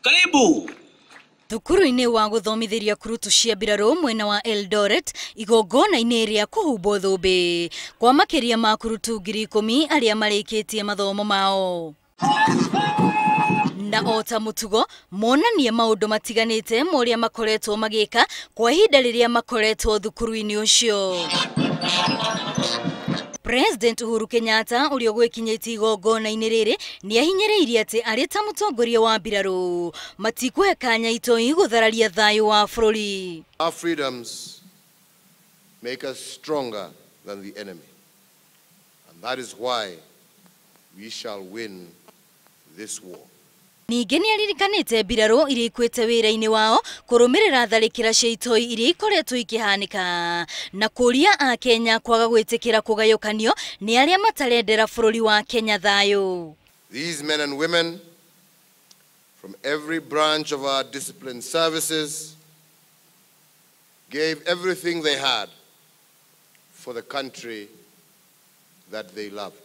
Karibu. Thukuru-inĩ wa gũthomithĩria kurutu cia mbirarũ mwena wa Eldoret igongona-inĩ rĩa kũhumbwo thũmbĩ kwa makĩria ma kurutu 10,000 arĩa marĩkĩtie mathomo mao. Na o ta mũtugo monanie maũndũ matiganĩte ma ũrĩa makoretwo magĩka kwa ihinda rĩrĩa makoretwo thukuru-inĩ ũcio. President Uhuru Kenyatta ũrĩa ũgwĩkinyĩtie igongona-inĩ rĩrĩ nĩ ahinyĩrĩirie atĩ arĩ ta mũtongoria wa mbirarũ matikũhe kanya itoi gũthararia thayũ wa bũrũri. Our freedoms make us stronger than the enemy. And that is why we shall win this war. Ningĩ nĩ aririkanĩte mbirarũ iria ikuĩte wĩra-inĩ wao kũrũmĩrĩra tharĩkĩra cia itoi iria ikoretwo ikĩhanĩka na kũria akenya kwaga gwĩtĩkĩra kũgayũkanio nĩ arĩa matarendera bũrũri wa Kenya thayũ. These men and women from every branch of our disciplined services gave everything they had for the country that they loved.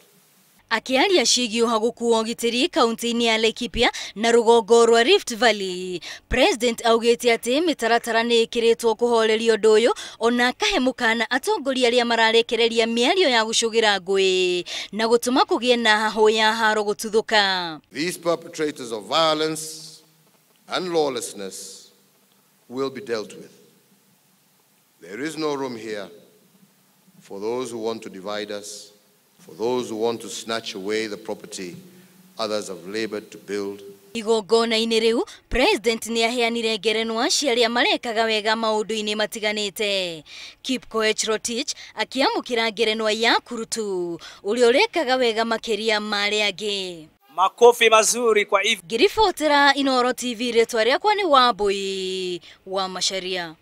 Akĩaria ciĩgiĩ ũhagũku wa ũgitĩri kaunti-inĩ ya Laikipia na rũgongo rwa Rift Valley, President augĩte atĩ mĩtaratara nĩ ĩkĩrĩtwo kũhoreria ũndũ ũyũ ona akahe mũkana atongoria arĩa mararekereria mĩario ya gũcũgĩra ngũĩ na gũtũma kũgĩe na hahũ ya haro gũtuthũka. These perpetrators of violence and lawlessness will be dealt with. There is no room here for those who want to divide us, for those who want to snatch away the property others have labored to build. Igongona-inĩ rĩu President nĩ aheanire ngerenwa cia arĩa marekaga wega maũndũ-inĩ matiganĩte. Kipkoech Rotich akĩamũkĩra ngerenwa ya kurutu ũrĩa ũrekaga wega makĩria ma arĩa angĩ. Makofi mazuri kwa Eve. Ngĩribotera Inooro TV, rĩtwa rĩakwa nĩ Wambui wa Macharia.